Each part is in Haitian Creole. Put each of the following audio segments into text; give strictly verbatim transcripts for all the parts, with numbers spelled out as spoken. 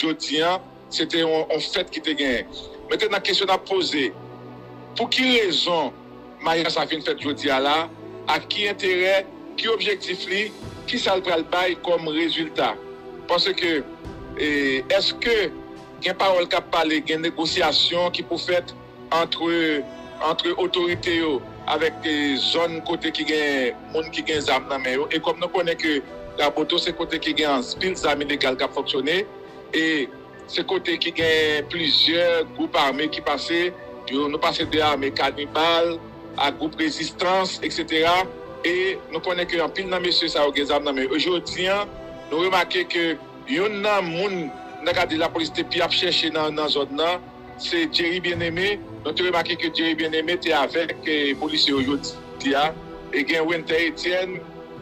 jodi a, se te yon, yon fèt ki te genyen. Mentnan, kesyon n ap poze, pou ki rezon maryaj sa fin fèt jodi a la? Ak ki enterè, ki objektif li, ki sa l pral bay kòm rezilta? Paske, e, èske gen pawòl k ap pale, gen negosyasyon ki pou fèt antre, antre otorite yo avèk, e, zòn kote ki gen moun ki gen zam nan men yo? E kòm nou konnen ke Raboto se kote ki gen anpil zam ilegal k ap fonksyone, e se kote ki gen plizyè gwoup ame ki pase, yo, nou pase de ame kanibal a gwoup rezistans, etsetera. E nou konnen ke anpil nan mesye sa yo gen zam nan men yo. E jodi a, nou remake ke youn nan moun, n ta ka di, lapolis te pi ap chèche nan, nan zòn nan, se Jerry Bien-Aimé. Nou te remake ke Jerry Bien-Aimé te avèk, e, polisye yo jodi a. E gen Wenter Etienne,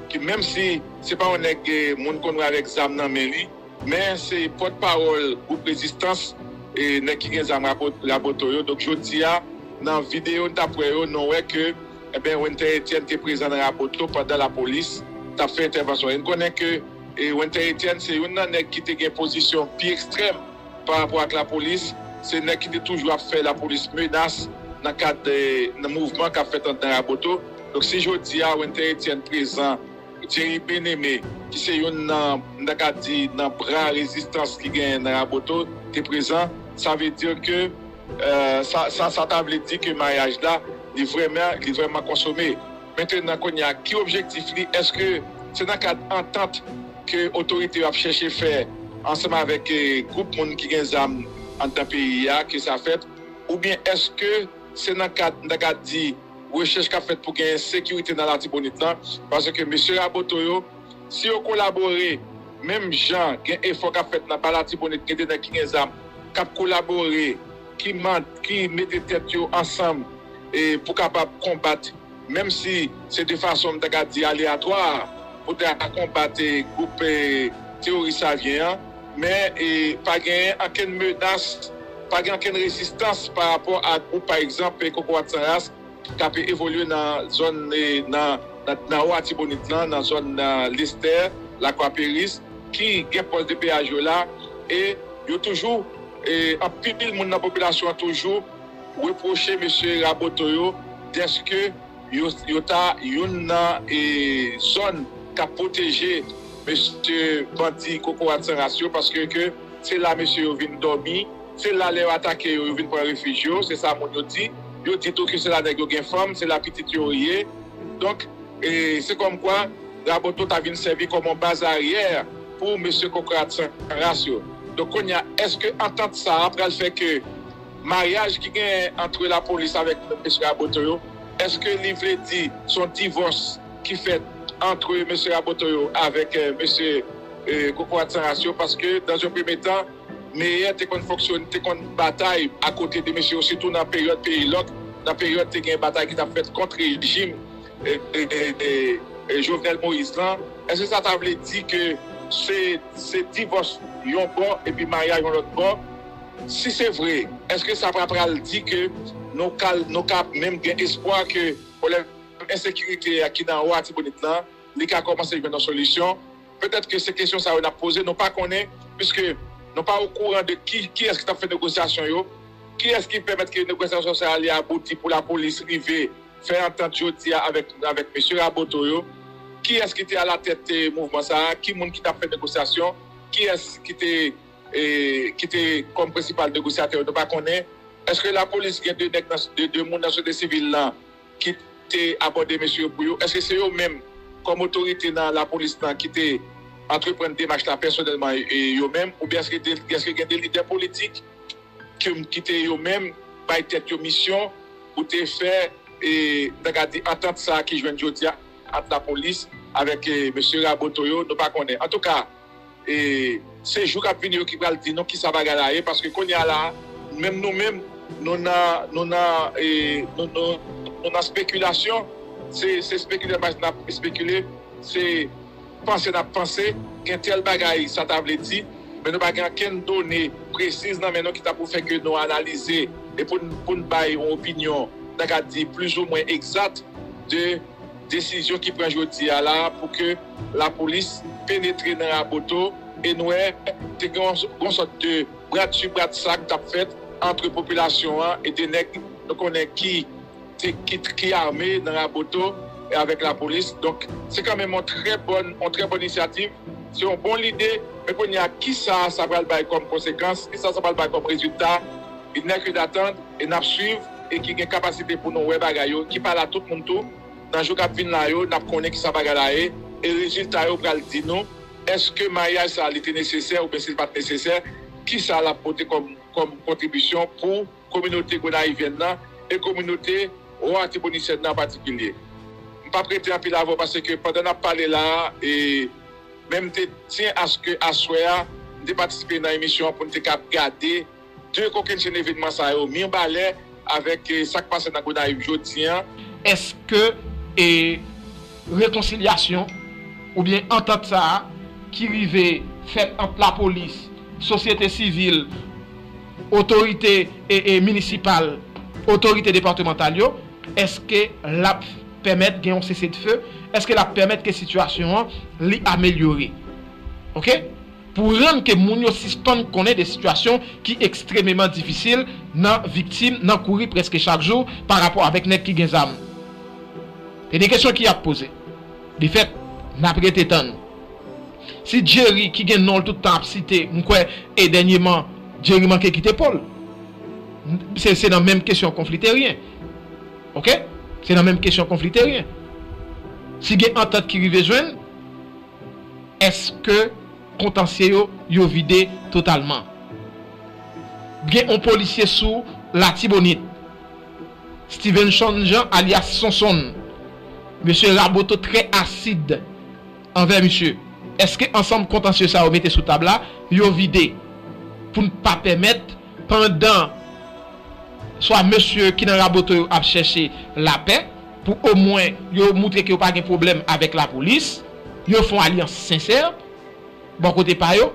ki, menm si se pa yon nèg, e, moun konn wè avèk zam nan men li, men se pòtpawòl gwoup rezistans, e, nèg ki gen zam Rapo-, Raboto yo. Donk, jodi a, nan videyo n t ap wè yo, nou wè ke, eben, Wenter Etienne te prezan nan Raboto pandan lapolis t ap fè entèvansyon. E n konnen ke, e, Wenter Etienne se youn nan nèg ki te gen pozisyon pi ekstrèm pa rapò ak lapolis. Se nèg ki te toujou ap fè lapolis menas nan kad, e, nan mouvman k ap fèt anndan Raboto. Donk, si jodi a Wenter Etienne prezan, Jerry Bien-Aimé, ki se youn nan, m ta ka di, nan bra rezistans ki genyen nan Raboto, te prezan, sa vle di ke, e, sa, sa, sa ta vle di ke maryaj la, li vrèman, li vrèman konsome. Mentnan, kounye a, ki objektif li? Èske se nan kad antant ke otorite yo ap chèche fè ansanm avèk, e, gwoup moun ki gen zam anndan peyi a ke sa fèt? Oubyen èske se nan kad, m ta ka di, rechèch k ap fèt pou gen sekirite nan Latibonit lan? Paske mesye Raboto yo, si yo kolabore, menm jan gen efò k ap fèt nan ba Latibonit, gen de nèg ki gen zam, k ap kolabore, ki man-, ki mete tèt yo ansanm, e, pou kapab konbat, menm si se de fason, m ta ka di, aleyatwa, pou ta konbat, e, gwoup, e, teworis Savyen an, men, e, pa gen ankenn menas, pa gen ankenn rezistans pa rapò a gwoup, pa egzanp, e, Kokorat San Ras, k ap evolye nan zòn, e, nan, nan, nan Nò Latibonit lan, nan zòn, nan Lestè, Lakwa Peris, ki gen pòs de peyaj yo la, e yo toujou, e, anpil moun nan popilasyon an toujou repwoche mesye Raboto yo dèske yo, yo ta youn nan, e, zòn k ap pwoteje mesye bandi Kokorat San Ras yo, paske ke se la mesye yo vin dòmi, se la lè yo atake yo, yo vin pran refij yo, se sa moun yo di. Yo di tou ke se la nèg yo gen fanm, se la pitit yo ye. Donk, e, se kòmkwa Raboto ta vin sèvi kòm yon baz aryè pou mesye Kokorat San Ras yo. Donk, kounye a, èske antant sa a pral fè ke maryaj ki genyen antre lapolis avèk mesye Raboto yo, èske li vle di se yon divòs ki fèt antre mesye Raboto yo avèk, e, mesye, e, Kokorat San Ras yo? Paske, dans un premier temps, Meyè te konn fonksyone, te konn batay akote de mesye yo, sitou nan peryòd peyi lòk, nan peryòd te gen batay ki t ap fèt kont rejim, e, e, e, e, e Jovenel Moïse lan. Èske sa ta vle di ke se, se divòs yon bò epi maryaj yon lòt bò? Si se vre, èske sa pa pral di ke nou ka, nou ka menm gen espwa ke pwoblèm ensekirite a ki nan Nò Latibonit lan, li ka kòmanse jwenn yon solisyon? Petèt ke se kesyon sa yo n ap poze, nou pa konnen, piske nou pa okouran de ki, kiyès ki t ap fè negosyasyon yo, kiyès ki pèmèt ke negosyasyon sa a li abouti pou lapolis rive fè antant jodi a avèk, avèk mesye Raboto yo, kiyès ki te alatèt, e, mouvman sa a, ki moun ki t ap fè negosyasyon, kiyès ki te, e, ki te kòm prensipal negosyatè yo, nou pa konnen. Èske lapolis gen de nèg nan, de, de moun nan sosyete sivil lan ki te abòde mesye yo pou yo? Èske se yo menm, kòm otorite nan lapolis lan, ki te antreprann demach la pèsonèlman, e, yo menm? Oubyen èske de, èske gen de lidè politik ki, ki te yo menm bay tèt yo misyon pou te fè, e, n ta ka di, antant sa a ki jwenn jodi a ant lapolis avèk, e, mesye Raboto yo? Nou pa konnen. Antouka, e, se jou k ap vini yo ki pral di nou kisa bagay la ye, paske kounye a la, menm nou menm, nou nan, nou nan, e, nou, nou, nou nan spekilasyon. Se, se spekilasyon n ap espekile, se panse n ap panse, gen tèl bagay sa ta vle di, men nou pa gen ankenn done presiz nan men nou ki ta pou fè ke nou analize e pou n, pou n bay yon opinyon, n ta ka di, plizoumwen egzat de desizyon ki pran jodi a la pou ke lapolis penetre nan Raboto, e n wè te gen yon, yon sòt de bradchi bradsa k t ap fèt ant popilasyon an e de nèg nou konnen ki te, ki, ki ame nan Raboto e avèk lapolis. Donk, se kanmenm yon trè bòn, yon trè bòn inisyativ. Se yon bon lide, men kounye a, kisa sa pral bay kòm konsekans, kisa sa pral bay kòm rezilta, il n'est que d'attendre e n ap swiv e ki gen kapasite pou nou wè bagay yo, ki pa la tout moun tou, nan jou k ap vin la yo, n ap konnen kisa bagay la ye, e rezilta yo pral di nou, èske maryaj sa a li te nesesè oubyen si l pa t nesesè, kisa l ap pote kòm, kòm kontribisyon pou kominote gonayivyèn nan e kominote latibonisyèn nan an patikilye. M p ap rete anpil avè w paske pandan n ap pale la a, e, men m te tyen aske aswè a, m te patisipe nan emisyon an pou n te ka gade de kokennchenn evènman sa yo, mibalè avèk, e, sa k pase nan Gonayiv jodi an. Èske, e, rekonsilyasyon oubyen antant sa a ki rive fèt ant lapolis, sosyete sivil, otorite, e, e, minisipal, otorite depatmantal yo, èske l ap pèmèt gen yon sesedfe? Èske l ap pèmèt ke sitiyasyon an li amelyore? Oke? Pou rann ke moun yo sispann konnen de sitiyasyon ki ekstrememan difisil nan viktim, nan kouri prèske chak jou pa rapò avèk nèg ki gen zam. Se de kesyon ki ap poze. De fèt, n ap rete tann. Si Jerry, ki gen non l tout tan ap site, m kwè, e dènyeman, Jerry manke kite po l. Se, se nan menm kesyon konfliteryen. Oke? Se nan menm kesyon konfliteryen. Si gen antant ki rive jwenn, èske kontansye yo, yo vide totalman? Gen yon polisye sou Latibonit, Stevenson Jean alyas Sonsonn. Mesye Raboto trè asid anvè misye. Èske ansanm kontansye sa yo mete sou tab la, yo vide pou n pa pèmèt, pandan swa mesye ki nan Raboto yo ap chèche lapè, pou omwen yo moutre ke yo pa gen pwoblèm avèk lapolis, yo fè yon alyans sensè bò kote pa yo?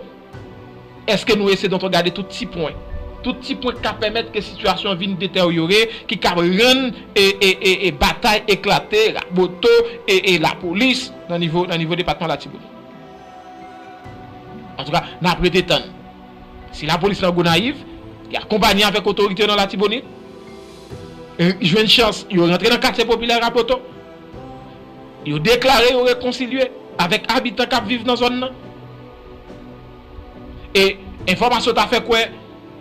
Èske nou eseye donk gade tout ti pwen, tout ti pwen k ka pèmèt ke sitiyasyon an vin deteryore, ki ka rann e, e, e, e batay eklate, Raboto e, e lapolis nan nivo, nan nivo depatman Latibonit? Antouka, n ap rete tann. Si lapolis nan Gonayiv, li akonpanye avèk otorite yo nan Latibonit, e jwenn chans, yo rantre nan katye popilè Raboto, yo deklare yo rekonsilye avèk abitan k ap viv nan zòn nan. E enfòmasyon ta fè kwè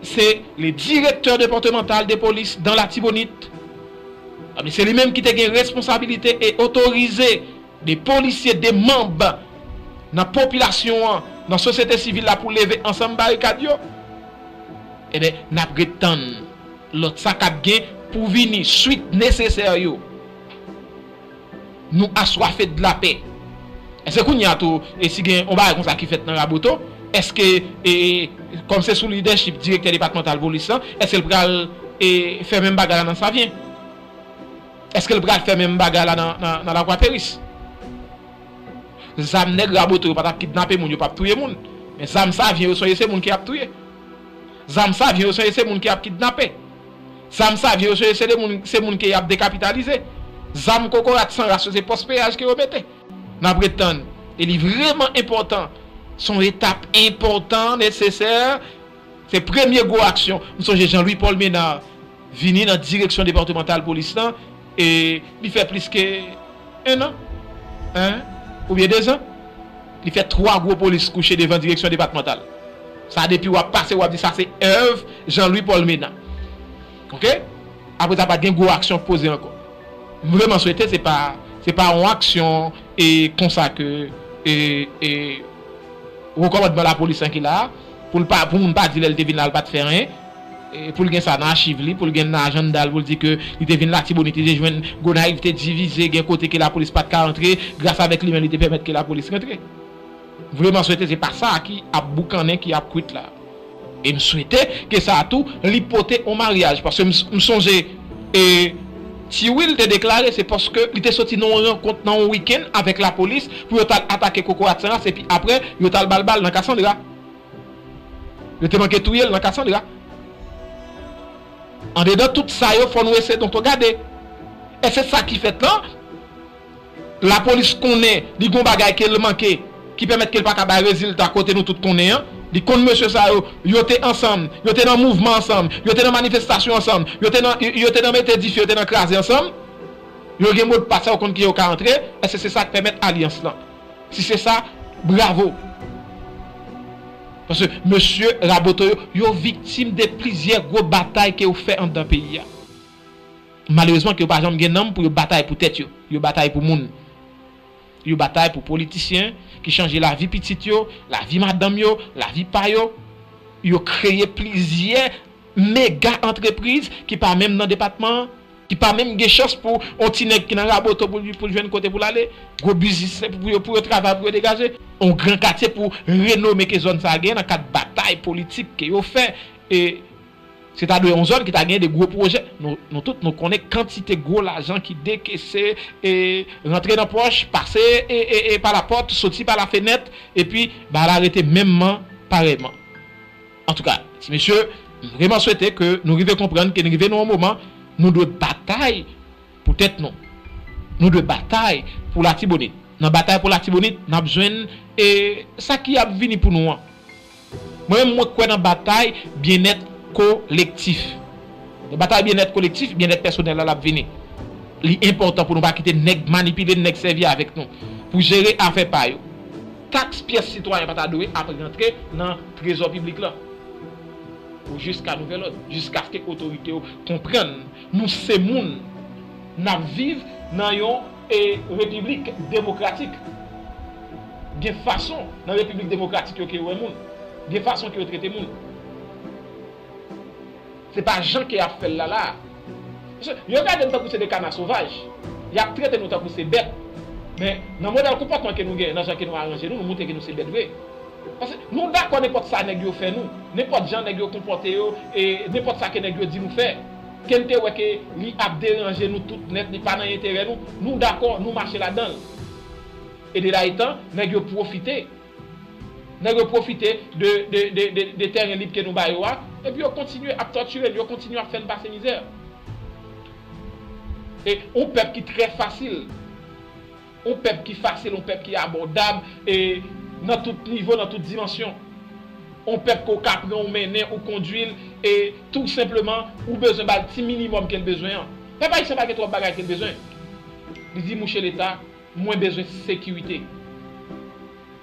se le directeur départemental de police dans Latibonit. Se li menm ki te gen responsabilite e otorize de polisye, de manm nan popilasyon an, nan sosyete sivil la pou leve ansanm barikad yo. Ebyen, n ap ret tann lòt sa k ap gen pou vini, swit nesesè yo. Nou aswafe de lapè. Èske kounye a tou, e si gen yon bagay konsa ki fèt nan Raboto, èske, e, kòm se sou lidèchip direktè depatmantal polis lan, èske l pral, e, fè menm bagay la nan Savyen? Èske l pral fè menm bagay la nan, nan, nan Lakwa Peris? Zam nèg Raboto yo pa t ap kidnape moun, yo p ap touye moun. Men zam Savyen yo sonje se moun ki ap touye. Zam Savyen yo sonje se moun ki ap kidnape. Zam Savyen yo sonje se de moun, se moun ke y ap dekapitalize. Zam kokorat san ras yo se pòs peyaj ke yo mete. N ap ret tann. E li vrèman enpòtan. Se yon etap enpòtan, nesesè. Se premye gwo aksyon. M sonje Jean Louis Paul Ménard vini nan direksyon depatmantal polis lan, e li fè plis ke en an, en, oubyen de zan. Li fè twa gwo polis kouche devan direksyon depatmantal. Sa depi w ap pase, w ap di sa se èv Jean Louis Paul Ménard. Oke? Apre sa, pa t gen gwo aksyon k poze ankò. M vrèman swete se pa, se pa yon aksyon, e, konsa ke, e, e, wo kòmandman lapolis lan ki la a, pou l pa, pou moun pa di lè l te vin la, l pa t fè anyen, e, pou l gen sa nan achiv li, pou l gen nan ajanda l, pou l di ke li te vin Latibonit, li te jwenn Gonayiv te divize, gen kote ke lapolis pa t ka rantre, gras avèk li menm li te pèmèt ke lapolis rantre. M vrèman swete se pa sa a ki ap boukannen, ki ap kwit la. E m swete ke sa a tou, li pote yon maryaj. Paske m, m sonje, e, Ti Will te deklare se paske li te soti nan yon rankont, nan yon wikenn avèk lapolis pou yo t al atake kokorat san ras, epi apre, yo t al ba l bal nan Kasandra. Yo te manke touye l nan Kasandra. Andedan tout sa yo, fò nou eseye donk gade. E se sa ki fèt lan, lapolis konnen li gon bagay ke l manke, ki pèmèt ke l pa ka bay rezilta kote nou tout konnen an, Li konn mesye sa yo, yo te ansanm, yo te nan mouvman ansanm, yo te nan manifestasyon ansanm, yo te nan, yo, yo te nan mete dife, yo te nan kraze ansanm. Yo gen modpas, yo konn ki yo ka antre. Èske se sa k pèmèt alyans lan? Si se sa, bravo. Paske mesye Raboto yo, yo viktim de plizyè gwo batay ke yo fè anndan peyi a. Malerezman ke yo pa janm gen nanm pou yo batay pou tèt yo. Yo batay pou moun. Yo batay pou politisyen ki chanje lavi pitit yo, lavi madanm yo, lavi pa yo. Yo kreye plizyè mega antrepriz ki pa menm nan depatman an, ki pa menm gen chans pou yon ti nèg ki nan Raboto pou, pou l jwenn kote pou l ale. Gwo biznis pou yo, pou yo travay, pou yo degaje. Yon gran katye pou renome ke zòn sa a genyen nan kad batay politik ke yo fè. E se ta dwe yon zòn ki ta genyen de gwo pwojè. Nou, nou tout, nou konnen kantite gwo lajan ki dekese, e rantre nan pòch, pase, e, e, e pa lapòt, soti pa lafenèt, epi bagay la rete menmman, parèyman. Antouka, ti mesye, m vrèman swete ke nou rive konprann ke nou rive nan yon moman, nou dwe batay pou tèt nou. Nou dwe batay pou Latibonit. Nan batay pou Latibonit, n ap jwenn, e, sa ki ap vini pou nou an. Mwen menm, mwen kwè nan batay byennèt kolektif. Nan batay byennèt kolektif, byennèt pèsonèl la, l ap vini. Li enpòtan pou nou pa kite nèg manipile, nèg sèvi avèk nou pou jere afè pa yo. Taks pyès sitwayen pa ta dwe ap rantre nan trezò piblik la. Pou jiska nouvèl òd, jiskaske otorite yo konprann nou se moun, n ap viv nan yon, e, repiblik demokratik. Gen fason nan repiblik demokratik yo ke yo wè moun. Gen fason ke yo trete moun. Se pa jan ke y ap fè l la la a. Paske yo gade n tankou se de kana sovaj. Y ap trete nou tankou se bèt. Men, nan modèl konpòtman ke nou genyen, nan jan ke nou aranje nou, nou montre ke nou se bèt vre. Paske nou dakò nenpòt sa nèg yo fè nou, nenpòt jan nèg yo konpòte yo, e nenpòt sa ke nèg yo di nou fè, ke n te wè ke li ap deranje nou tout nèt, li pa nan enterè nou, nou dakò, nou mache ladan l. E de la etan, nèg yo pwofite. Nèg yo pwofite de, de, de, de, de tèren lib ke nou ba yo a, epi yo kontinye ap tòtire n, yo kontinye ap fè n pase mizè. E yon pèp ki trè fasil, yon pèp ki fasil, yon pèp ki abòdab, e nan tout nivo, nan tout dimansyon. Yon pèp ke w ka pran, ou mennen, ou kondwi l, e tou senpleman, ou bezwen ba l ti minimòm ke l bezwen an. Pèp ayisyen pa gen twòp bagay ke l bezwen. Li di, mouche Leta, mwen bezwen sekirite.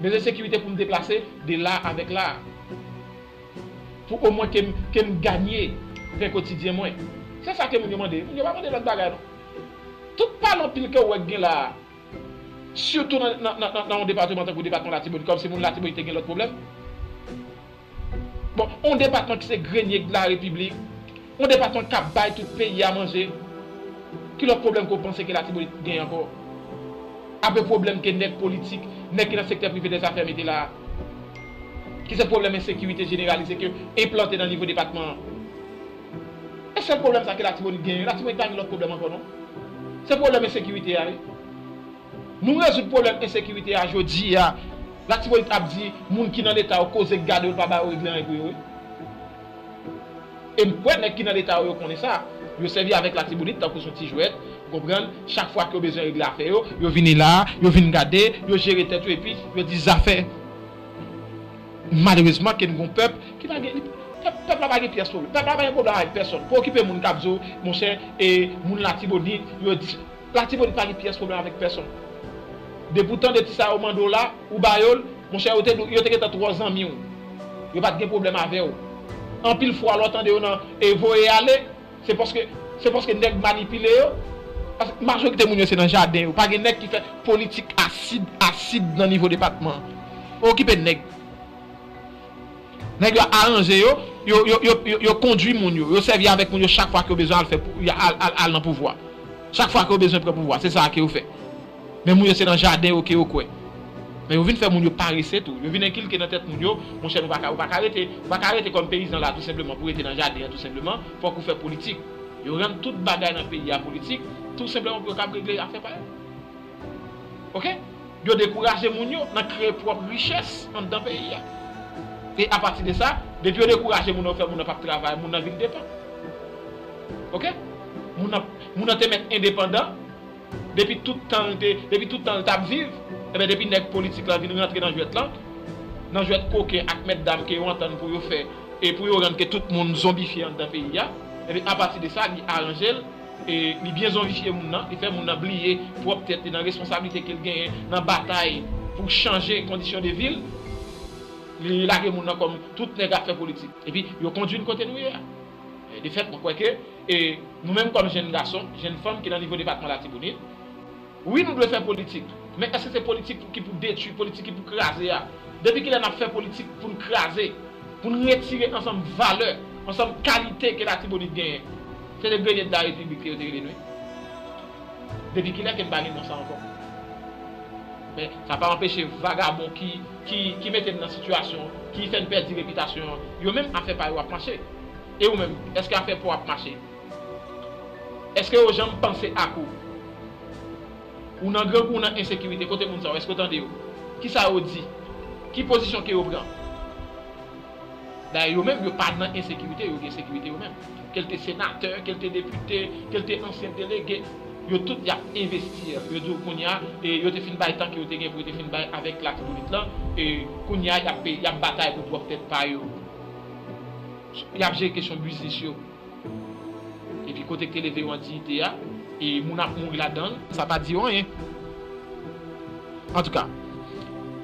Bezwen sekirite pou m deplase de la avèk la. Pou omwen ke m, ke m ganye pen kotidyen mwen. Se sa ke moun yo mande. Moun yo pa mande lòt bagay, non. Tout pale anpil ke w wè k gen la a, sitou nan, nan, nan, nan, nan yon depatman tankou depatman Latibonit, kòmsi moun Latibonit te gen lòt pwoblèm. Bon, yon depatman ki se grenye de la repiblik, yon depatman k ap bay tout peyi a manje, ki lòt pwoblèm ke w panse ke Latibonit genyen ankò? Apre pwoblèm ke nèg politik, nèg ki nan sektè prive dèzafè mete la a, ki se pwoblèm ensekirite jeneralize ke enplante nan nivo depatman an. E sèl pwoblèm sa ke Latibonit genyen, Latibonit pa gen lòt pwoblèm ankò non. Se pwoblèm ensekirite a, wi. Nou rezoud pwoblèm ensekirite a jodi a. Latibonit ap di moun ki nan Leta yo koze k gade yo, l pa ba yo regle anyen pou yo, wi. E m kwè nèg ki nan Leta yo, yo konnen sa. Yo sèvi avèk Latibonit tankou s on ti jwèt, ou konprann? Chak fwa ke yo bezwen regle afè yo, yo vini la, yo vin gade, yo jere tèt yo, epi yo di zafè. Malerezman, ke n gon pèp ki pa gen, pèp, pèp la pa gen pyès pwoblèm. Pèp la pa gen pwoblèm avèk pèsonn. Pa okipe moun k ap di w, monchè, e moun Latibonit, yo di, Latibonit pa gen pyès pwoblèm avèk pèsonn. Depi w tande ti sa yo mande w la, ou ba yo l, monchè, yo te, yo te gentan twò zanmi w. Yo pa t gen pwoblèm avè w. Anpil fwa, lè w tande yo nan, e voye ale, se paske, se paske nèg manipile yo. Paske majorite moun yo se nan jaden yo. Pa gen nèg ki fè politik asid, asid nan nivo depatman an. Pa okipe nèg. Nèg yo aranje yo, yo, yo, yo, yo, yo kondwi moun yo, yo sèvi avèk moun yo chak fwa ke yo bezwen al fè pou, al, al, al nan pouvwa. Chak fwa ke yo bezwen pran pouvwa, se sa ke yo fè. Men moun yo se nan jaden yo ke yo kwè. Men yo vin fè moun yo parese tou. Yo vin enkilke nan tèt moun yo, monchè, nou pa ka, ou pa ka rete, ou pa ka rete kòm peyizan la tou senpleman pou rete nan jaden an tou senpleman, fòk ou fè politik. Yo rann tout bagay nan peyi a politik, tou senpleman pou yo kab regle afè pa yo. Oke? Yo dekouraje moun yo nan kreye pwòp richès anndan peyi a. E apati de sa, depi yo dekouraje moun nan, yo fè moun nan p ap travay, moun nan vin depan. Oke? Moun nan, moun nan te mèt endepandan, depi tout tan l te, depi tout tan l t ap viv, enben, depi nèg politik la vin rantre nan jwèt lan, nan jwèt koken ak mètdam ke yo antann pou yo fè, e pou yo rann ke tout moun zonbifye anndan peyi a, ebyen, apati de sa, li aranje l, e li byen zonbifye moun nan, li fè moun nan bliye pwòp tèt li nan responsablite ke l genyen nan batay pou chanje kondisyon de vi l, li lage moun nan kòm tout nèg ap fè politik. Epi, yo kondui n kote nou ye a. E, de fèt, mwen kwè ke, e, nou menm kòm jèn gason, jèn fanm ki nan nivo depatman Latibonit, wi, nou dwe fè politik, men èske se politik ki pou detwi, politik ki pou kraze a? Depi kilè n ap fè politik pou n kraze, pou n retire ansanm valè, ansanm kalite ke Latibonit genyen? Se le grenier de la République ke yo te rele nou. Depi kilè ke n pa gen non sa ankò? Men, sa pa anpeche vagabon ki, ki, ki mete n nan sitiyasyon, ki fè n pèdi repitasyon an, yo menm afè pa yo ap mache. E ou menm, èske afè pa w ap mache? Èske yo janm panse ak ou? Ou nan grangou, ou nan ensekirite, kote moun sa yo? Èske w tande yo? Kisa yo di? Ki pozisyon ke yo pran? Dayè, yo menm, yo pa nan ensekirite, yo gen sekirite yo menm. Ke l te senatè, ke l te depite, ke l te ansyen delege, yo tout y ap envesti. Yo di w kounye a, e yo te fin bay tan ke yo te gen pou yo te fin bay avèk Latibonit lan, e kounye a, y ap, y ap batay pou pwòp tèt pa yo. Y ap jere kesyon biznis yo. Epi kote k te leve yo an diyite a, e moun ap mouri ladan l, sa pa di yo anyen. Antouka,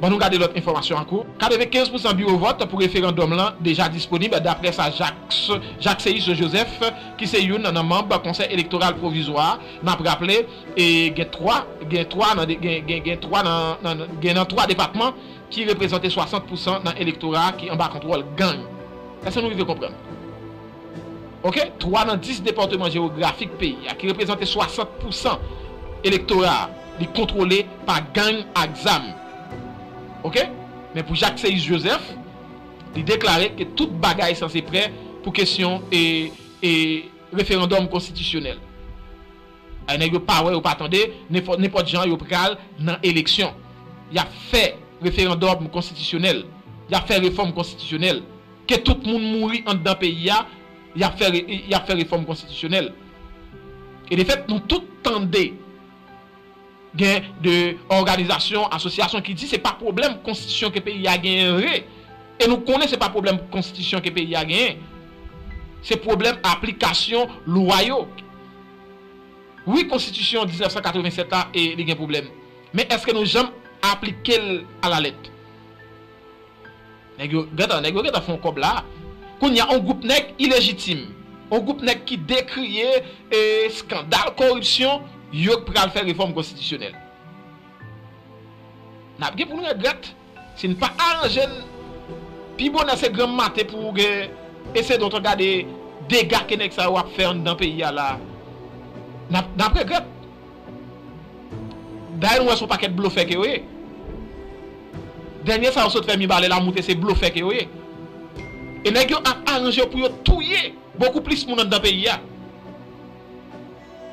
ban nou gade lòt enfòmasyon ankò. Katrevenkenz pousan biwo vòt pou referandòm lan deja disponib, daprè sa Jacques, Jacques Seyus Joseph, ki se youn nan manm Konsèy Elektoral Pwovizwa a, n ap raple, e gen twa, gen twa nan de, gen, gen, gen twa nan, nan, nan, gen nan twa depatman ki reprezante swasant pousan nan elektora a ki anba kontwòl gang. Èske nou rive konprann? Oke? Twa nan dis depatman jewografik peyi a, ki reprezante swasant pousan elektora a, li kontwole pa gang ak zam. Oke? Men pou Jacques Seyus Joseph, li deklare ke tout bagay sanse prè pou kesyon e, e referandòm konstitisyonèl. Ay, nèg yo pa wè, yo pa tande, nenpòt, nenpòt jan yo pral nan eleksyon. Y ap fè referandòm konstitisyonèl. Y ap fè refòm konstitisyonèl. Ke tout moun mouri anndan peyi a, y ap fè re-, y ap fè refòm konstitisyonèl. E de fèt, nou tout tande gen de òganizasyon, asosyasyon ki di se pa pwoblèm konstitisyon ke peyi a genyen vre. E nou konnen se pa pwoblèm konstitisyon ke peyi a genyen. Se pwoblèm aplikasyon lwa yo. Wi, konstitisyon diznèf san katrevennsèt la, e li gen pwoblèm. Men èske nou janm aplike l alalèt? Nèg yo gentan, nèg yo gentan fè yon kòb la. Kounye a, yon gwoup nèg ilejitim, yon gwoup nèg ki dekriye, e, eskandal koripsyon, yo k pral fè refòm konstitisyonèl. N ap gen pou n regrèt si n pa aranje n. Pi bonè se granm maten pou w gen, e se donk gade dega ke nèg sa yo ap fè anndan peyi a la. N ap, n ap regrèt. Dayè, nou wè se yon pakèt blofè ke yo ye. Dènye sa yo sot fè Mibalè la moute, se blofè ke yo ye. E nèg yo ap aranje yo pou yo touye bokou plis moun anndan peyi a.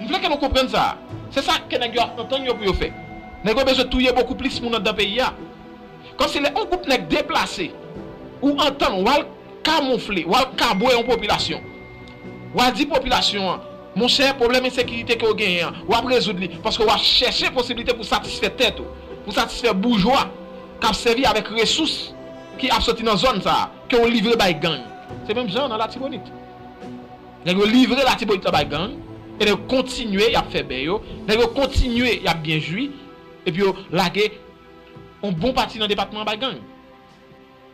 M vle ke nou konprann sa. Se sa ke nèg yo ap antann yo pou yo fè. Nèg yo bezwen touye bokou plis moun anndan peyi a. Kòmsi lè yon gwoup nèg deplase, ou antann, w al kamoufle, w al kabwè yon popilasyon. W al di popilasyon an, monchè, pwoblèm ensekirite ke w genyen an, w ap rezoud li, paske w ap chèche posiblite pou satisfè tèt ou, pou satisfè boujwa k ap sèvi avèk resous ki ap soti nan zòn sa a, ke w livre bay gang. Se menm jan an nan Latibonit. Nèg yo livre Latibonit la bay gang, e nèg yo kontinye y ap fè bè yo, nèg yo kontinye y ap byen jwi, epi yo lage yon bon pati nan depatman an bay gang.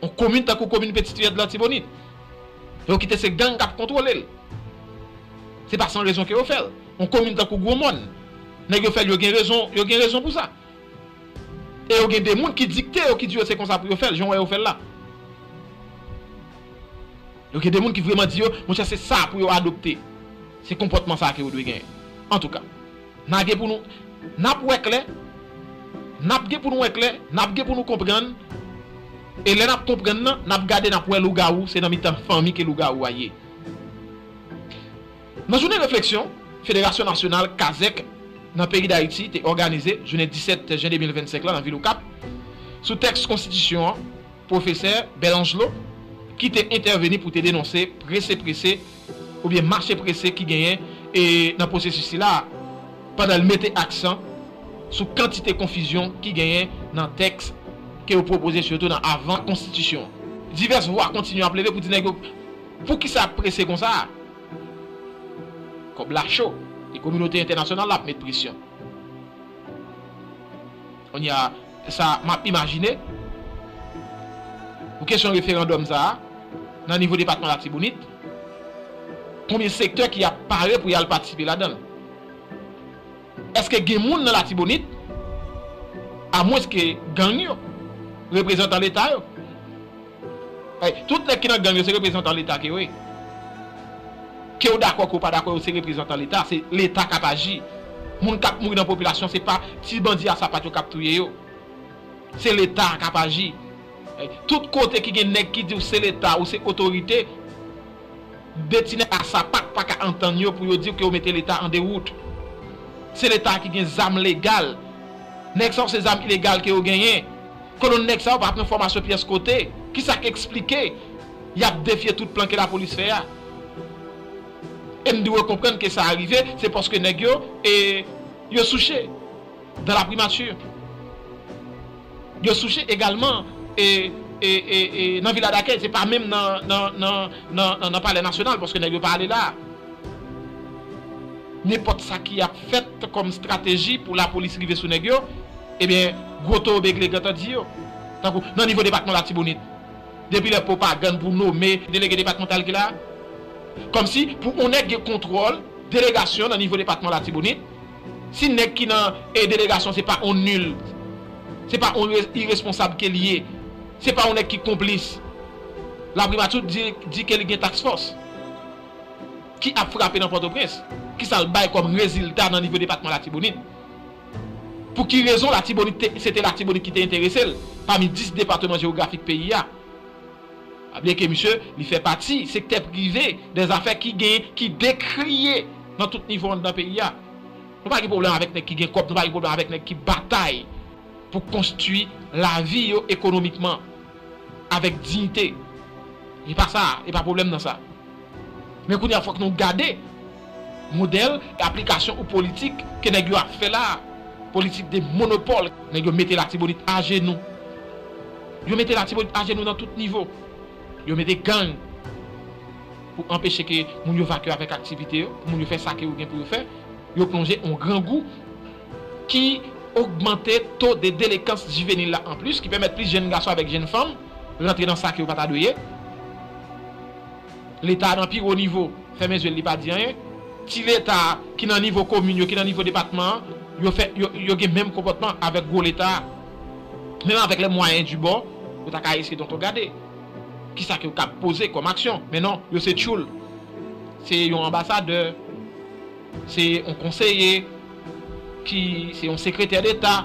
Yon komin tankou komin Petite Rivière de Latibonite, yo kite se gang k ap kontwole l. Se pa san rezon ke yo fè l. Yon komin tankou Gwomòn, nèg yo fè l, yo gen rezon, yo gen rezon pou sa. E yo gen de moun ki dikte yo, ki di yo se konsa pou yo fè l, jan w wè yo fè l la. Yo gen de moun ki vrèman di yo, monchè, se sa pou yo adopte. Se konpòtman sa ke yo dwe genyen. Antouka, n a gen pou nou, n ap wè klè, n ap gen pou nou wè klè, n ap gen pou nou konprann, e lè n ap konprann nan, n ap gade, n ap wè lougawou, se nan mitan fanmi ke lougawou a ye. Nan jounen refleksyon, Federasyon Nasyonal Kazèk nan peyi Dayiti te òganize jounen disèt jen de mil vennsenk la nan vil Okap, sou tèks konstitisyon an, pwofesè Bèlanjlo, ki te entèveni pou te denonse prese prese oubyen mache prese ki genyen e nan pwosesis sila, pandan l mete aksan sou kantite konfizyon ki genyen nan tèks ke yo pwopoze sitou nan avan konstitisyon. Divès vwa kontinye ap leve pou di nèg yo, poukisa ap prese konsa? Kòb la cho, e kominote entènasyonal la ap met presyon. Kounye a, sa m ap imajine, pou kesyon referandòm sa a, nan nivo depatman Latibonit, konbyen sektè ki ap pare pou y al patisipe ladan l? Èske gen moun nan Latibonit, amwenske gang yo reprezantan Leta yo? Ey, tout nèg ki nan gang yo se reprezantan Leta ke yo ye. Ke w dakò, ke w pa dakò, yo se reprezantan Leta, se Leta k ap aji. Moun k ap mouri nan popilasyon, se pa ti bandi a sapat yo k ap touye yo. Se Leta k ap aji. Ey, tout kote ki gen nèg ki di w se Leta, ou se otorite, de ti nèg a sapat pa ka antann yo pou yo di w ke yo mete Leta an dewout. Se Leta ki gen zam legal. Nèg sa yo se zam ilegal ke yo genyen. Kolonn nèg sa yo pa pran fòmasyon pyès kote. Kisa k eksplike y ap defye tout plan ke lapolis fè a? E m dwe konprann ke sa rive, se paske nèg yo, e, yo souche dans la primature. Yo souche egalman, e, e, e, e, nan Vila Dakèy, se pa menm nan, nan, nan, nan, nan, nan Palè Nasyonal, paske nèg yo pa ale la. Nenpòt sa ki ap fèt kòm estrateji pou lapolis rive sou nèg yo, ebyen, gwo towo begle gentan di yo. Tankou nan nivo depatman Latibonit, depi lè pwopagann pou nome delege depatmantal ki la, kòmsi pou yon nèg gen kontwòl delegasyon nan nivo depatman Latibonit, si nèg ki nan, e, delegasyon se pa yon nil, se pa yon re-, iresponsab ke l ye, se pa yon nèg ki konplis, laprimati di, di ke li gen task fòs ki ap frape nan Pòtoprens. Kisa l bay kòm rezilta nan nivo depatman Latibonit? Pou ki rezon Latibonit te, se te Latibonit ki te enterese l pami dis depatman jewografik peyi a? Pa bliye ke misye, li fè pati sektè prive dèzafè ki gen, ki dekriye nan tout nivo anndan peyi a. Nou pa gen pwoblèm avèk nèg ki gen kòb, nou pa gen pwoblèm avèk nèg ki batay pou konstwi lavi yo ekonomikman, avèk diyite. E pa sa, e pa pwoblèm nan sa. Men kounye a, fòk nou gade modèl e aplikasyon ou politik ke nèg yo ap fè la. Politik de monopòl. Nèg yo mete Latibonit ajenou. Yo mete Latibonit ajenou nan tout nivo. Yo mete gang pou anpeche ke moun yo vakye avèk aktivite yo, pou moun yo fè sa ke yo gen pou yo fè. Yo plonje yon grangou ki ogmante to de delenkwans jivenil la anplis, ki pèmèt plis jèn gason avèk jèn fanm rantre nan sa ke yo pa ta dwe ye. Leta nan pi wo nivo fèmen zye l, li pa di anyen. Ti Leta ki nan nivo komin yo, ki nan nivo depatman an, yo fè, yo, yo gen menm konpòtman avèk gwo Leta a. Menm avèk les moyens du bord, yo ta ka eseye tonton gade kisa ke yo kab poze kòm aksyon. Men non, yo se tchoul. Se yon anbasadè, se yon konseye, ki se yon sekretè deta,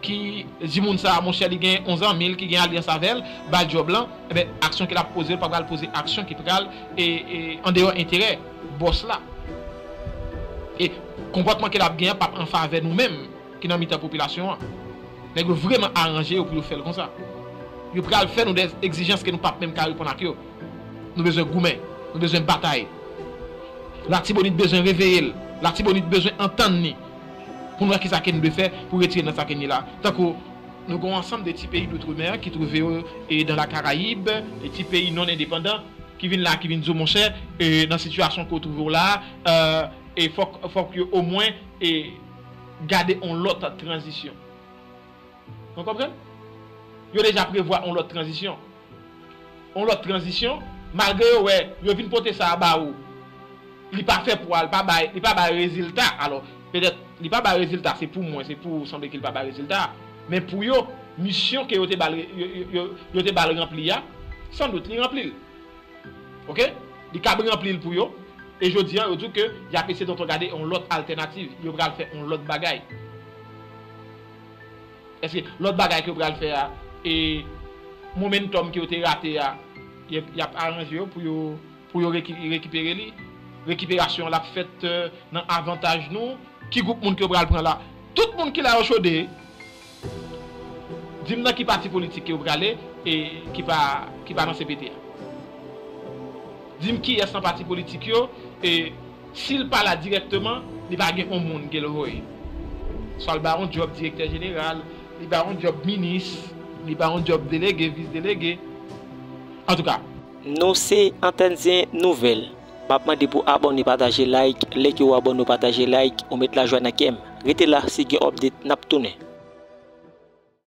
ki di moun sa a, monchè, li gen yon zanmi l ki gen alyans avè l, ba l djòb lan, enben, aksyon ke l ap poze, l pa pral poze aksyon ki pral, e, e, andeyò enterè bòs la. E konpòtman ke l ap gen an p ap an favè nou menm ki nan mitan popilasyon an. Nèg yo vrèman aranje yo pou yo fè l konsa. Yo pral fè nou de egzijans ke nou p ap menm ka reponn ak yo. Nou bezwen goumen. Nou bezwen batay. Latibonit bezwen reveye l. Latibonit bezwen antann li. Pou n wè kisa ke n dwe fè pou retire nan sa ke n ye la. Tankou nou gen yon ansanm de ti peyi doutremer ki twouve yo, e, dans la Caraïbe, e ti peyi non endepandan, ki vin la, ki vin di w, monchè, e, nan sitiyasyon ke w twouve w la, e, e fòk, fòk yo omwen, e, gade yon lòt tranzisyon. Nou konprann? Yo deja prevwa yon lòt tranzisyon. Yon lòt tranzisyon, malgre yo wè, yo vin pote sa a ba ou, li pa fè pwa, li pa bay, li pa bay rezilta. Alò, petèt, li pa bay rezilta, se pou mwen, se pou ou, sanble ke li pa bay rezilta. Men pou yo, misyon ke yo te ba l, yo, yo, yo, yo te ba l ranpli a, sandout, li ranpli l. Oke? Li kab ranpli l pou yo. E jodi a, yo di w ke y ap eseye tonton gade yon lòt altènativ. Yo pral fè yon lòt bagay. Èske lòt bagay ke yo pral fè a, e momentum ke yo te rate a, y ap, y ap aranje yo pou yo, pou yo reki-, rekipere li? Rekiperasyon an l ap fèt, e, nan avantaj nou? Ki gwoup moun ke yo pral pran la? Tout moun ki la yo chode. Di m nan ki pati politik ke yo prale e ki pa, ki pa nan C P T a. Di m kiyès nan pati politik yo, e si l pa la dirèkteman, li pa gen yon moun ke l voye. Swa l ba yon djòb direktè jeneral, Li pa yon djòb minis, li pa yon djòb delege, vis delege. Antouka. Nou se Antèn Zen Nouvèl. M ap mande pou abòne, pataje, like. Lè ke w abòne, w pataje, like, ou met lajwa nan kè m. Rete la, si gen update, n ap tounen.